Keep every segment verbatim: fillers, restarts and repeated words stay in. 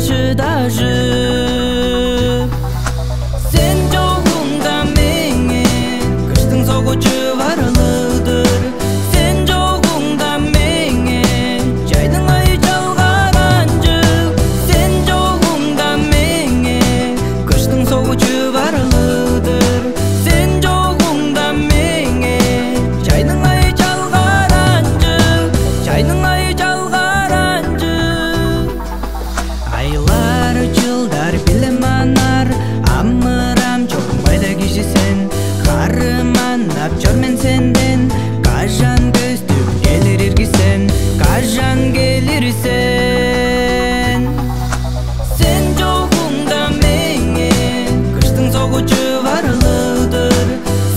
шыдажып. Сен чогуңда меңээ кыштың согу чывырлыг-дыр. Сен чогуңда меңээ чайның айы чалгааранчыг. Сен чогуңда меңээ кыштың согу чывырлыг-дыр. Сен чогуңда меңээ чайның айы чалгааранчыг. Чайның айы чалгааранчыг. Айлар, чылдар билем анар, амырам чогум байлаг кижи сен. Харыманап чор мен сенден, кажан көстүп келир ирги сен, кажан келир сен? Сен чогуңда меңээ кыштың согу чывырлыг-дыр.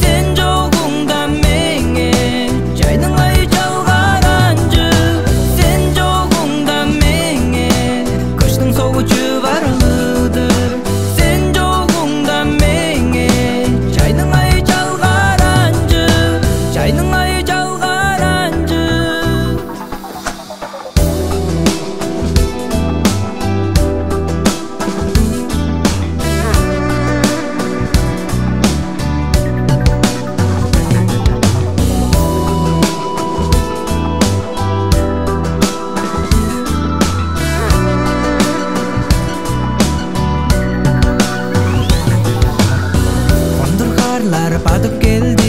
Сен чогуңда меңээ чайның айы чалгааранчыг. Сен чогуңда меңээ кыштың согу чывырлыг-дыр. Сен чогуңда меңээ чайның айы чалгааранчыг. Чайның айы чалгааранчыг. Ондур хаарлар бадып келди.